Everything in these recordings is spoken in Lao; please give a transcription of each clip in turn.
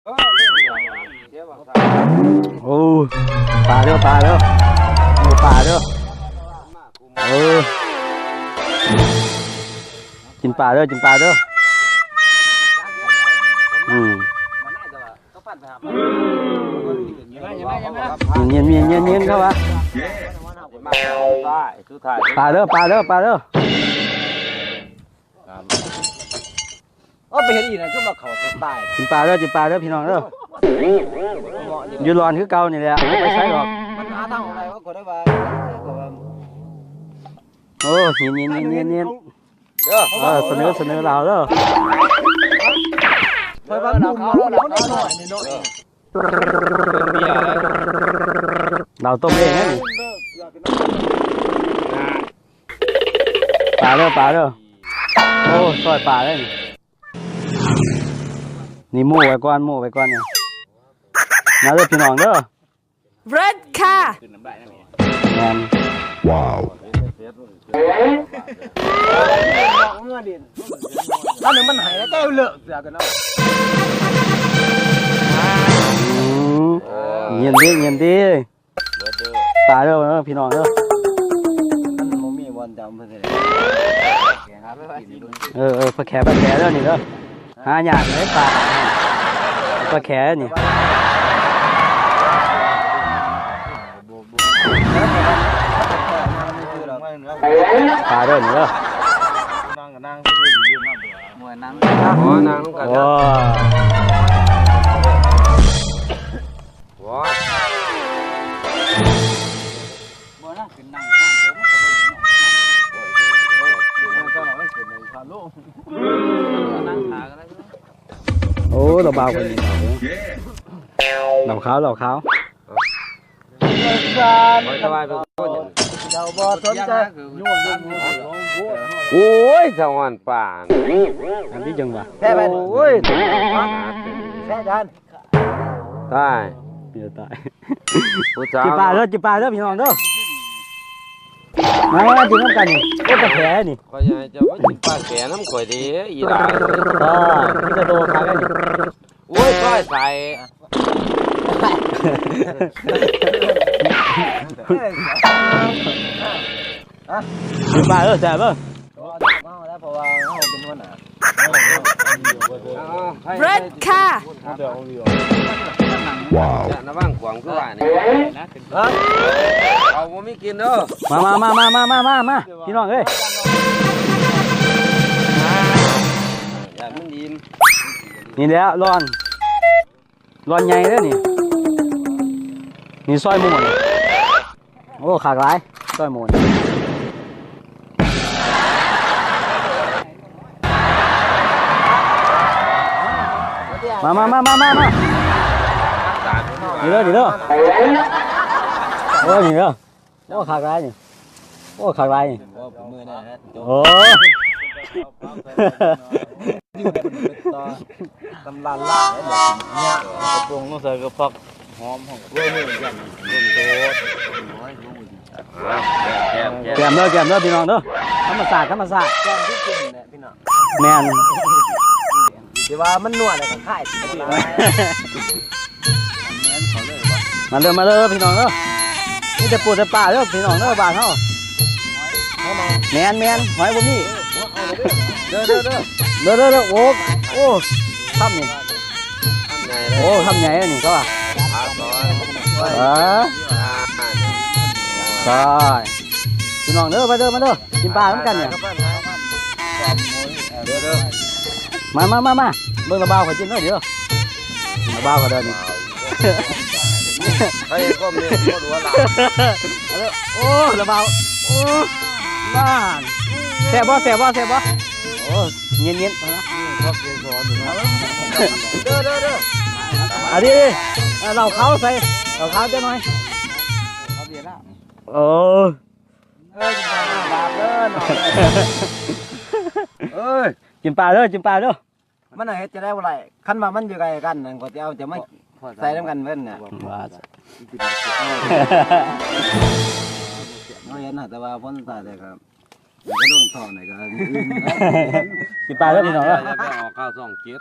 ໂອ້ ປາເດີ ປາເດີ ໂອ້ ປາເດີ ເອີ ກິນປາເດີ ກິນປາເດີ ອືມ ເຢັນໆໆໆໆ ເຂົ້າວ່າ ປາເດີ ປາເດີ ປາເດີ. ເອີ ໄປເຮັດອີ່ຫຍັງຄືວ່າເຂົາສະຕາຍ ກິນປາເດີ ກິນປາເດີພີ່ນ້ອງເດີ ຢູ່ລອນຄືເກົ່ານີ້ແຫຼະ ບໍ່ໄປໃສດອກ ມັນຫາທາງອອກໄດ້ ເຂົາໄດ້ວ່າ ໂອ້ ເຢັນໆໆໆໆ ເດີ ເອີ ສະເໜີ ສະເໜີລາວເດີ ຂ້ອຍວ່າລູກນ້ອງມັນນ້ອຍໆ ເນາະ ເຫຼົ້າຕົ້ມເອງນີ້ ປາເດີ ປາເດີ ໂອ້ ຊອຍປາເດີນີ້ ນີ້ໝູໄວ້ກ່ອນ ໝູໄວ້ກ່ອນນີ້ ມາເດີພີ່ນ້ອງເດີ ເລີດຄ່ະ ແມ່ນ ວ້າວ ອັນນີ້ມັນໃຫ້ແລ້ວແຕ່ເລີກເສືອກັນເນາະ ອືມ ຍິນດີ ຍິນດີ ຕາຍເດີພີ່ນ້ອງເດີ ມັນບໍ່ມີບ່ອນຈຳເພິ່ນເລີຍ ເອີ ເອີ ປາແຂ ປາແຂເດີນີ້ເດີ ຫາຍາກເລີຍປາ ປາແຂນີ້ ປາເດີນີ້ເດີ ນັ່ງກັນ ໂອ້ ນັ່ງ ໂອ້ ນັ່ງນຳກັນ ໂອ້ ບໍ່ນະ ຂຶ້ນນັ່ງຂ້າງເດີ ມັນກໍບໍ່ເຫັນເນາະ ໂອ້ ລະບ່າວເພິ່ນນີ້ເນາະ ເຫຼົ້າຂາວ ເຫຼົ້າຂາວ ຂ້ອຍສະບາຍເປັນຄົນ ເຈົ້າບໍ່ສົນໃຈ ໂອ້ຍ ສະຫອນປ່າ ອັນນີ້ຈັ່ງຫວະ ແທ້ໄປ ໂອ້ຍ ແທ້ດານ ຕາຍ ເປັນຕາຍ ຜູ້ສາວ ຈິບປາເດີ ຈິບປາເດີພີ່ນ້ອງເດີ ມາ ມາກິນນຳກັນນີ້ ໂອ້ຍ ປາແຂນີ້ ຂ້ອຍຢາກໃຫ້ເຈົ້າມາກິນປາແຂນຳຂ້ອຍເດ້ ອີຫຼ້າເອີຍ ມີແຕ່ໂຕຂາຍໄດ້ນີ້ ໂອ້ຍ ຊອຍໃສ ກິນປາເດີ ແຊບເດີ ເອົາເອົາເອົາແລ້ວ ເພາະວ່າເຮົາເປັນຫົວໜ້າ ເລີດຄ່ະ ວ້າວ ລະວັງຂວາງຄືວ່ານີ້ ຮະ ເອົາບໍ່ມີກິນເດີ ມາ ມາ ພີ່ນ້ອງເອີຍ ຢ້ານມັນອີ່ມ ນີ້ແຫຼະລອນ ລອນໃຫຍ່ເດີນີ້ ນີ້ຊອຍໝູນີ້ ໂອ້ ຄັກຫຼາຍ ຊອຍໝູນີ້ ມາ ມາ ນີ້ເດີ ນີ້ເດີ ໂອ້ ນີ້ເດີ ໂອ້ ຄັກຫຼາຍນີ້ ໂອ້ ຄັກຫຼາຍນີ້ ໂອ້ ເປັນມື້ແນ່ ໂອ້ ຢູ່ໃນ ຕຳລາລາວ ກະໂປງລົງໃສ່ກະຜັກຫອມ ແກມເດີ ແກມເດີພີ່ນ້ອງເດີ ທຳມະຊາດ ທຳມະຊາດ ແກມທີ່ກິນແຫຼະພີ່ນ້ອງ ແມ່ນ ທີ່ວ່າມັນນົວແລ້ວກໍຄາຍ ມາເດີ ມາເດີພີ່ນ້ອງເດີ ມີແຕ່ປູແຕ່ປາເດີພີ່ນ້ອງເດີ ບ້ານເຮົາ ແມ່ນໆ ຫອຍບໍ່ມີ ເດີໆໆ ເດີໆໆ ໂອ້ ໂອ້ ຄຳນີ້ ໂອ້ ຄຳໃຫຍ່ນີ້ ເຂົາວ່າ ເອີ ໃຊ່ ພີ່ນ້ອງເດີ ມາເດີ ມາເດີ ກິນປານຳກັນນີ້ ມາ ມາ ມາ ມາ ເບິ່ງລະບ່າວຂ້ອຍກິນເດີ ລະບ່າວຂ້ອຍເດີນີ້ ໃຜກໍແມ່ນຄົນຫົວຫຼ້ານ ໂອ້ ລະບ່າວ ໂອ້ ລ້ານ ແຊບບໍ່ ແຊບບໍ່ ແຊບບໍ່ ໂອ້ ເຢັນໆ ເດີ ເດີ ເດີ ອັນນີ້ ເຫຼົ້າຂາວໃສ່ ເຫຼົ້າຂາວຈັກໜ້ອຍ ໂອ້ ເອີ ກິນປາເດີ ເອີຍ ກິນປາເດີ ກິນປາເດີ ມັນເຮັດຈັ່ງໃດບໍ່ໄດ້ ຄັນວ່າມັນຢູ່ໃກ້ກັນນັ້ນ ຂ້ອຍຈະເອົາຈະມາໃສ່ນຳກັນເບິດນະ ວ່າ ເຮົາເຫັນນະ ແຕ່ວ່າຜົນສຸດທ້າຍແລ້ວກໍ ມັນກໍລົງທ້ອງໄດ້ກໍ ກິນປາເດີພີ່ນ້ອງເດີ ຢ່າໄປອອກຂ່າວຊ່ອງເຈັດ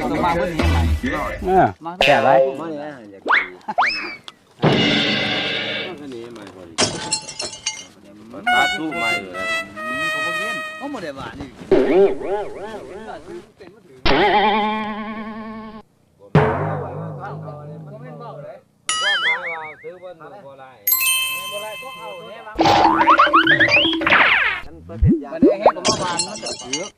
ຕົວມາເບິ່ງນີ້ໃໝ່ ເອີ ແຊບຫຼາຍ ມານີ້ອາຫານຢາກກິນ ມານີ້ໃໝ່ພໍດີ ຕັດລູກໃໝ່ເລີຍ ອືມ ກໍບໍ່ກິນ ກໍບໍ່ໄດ້ຫວານນີ້ ບໍ່ແມ່ນເວົ້າເດ້ ຄວາມໝາຍວ່າຊື້ບໍ່ໜູບໍ່ໄດ້ ບໍ່ໄດ້ກໍເອົາແນ່ວ່າ ອັນປະເພດຢາ ບັດນີ້ເຮັດອອກມາຫວານມັນກໍຖືກ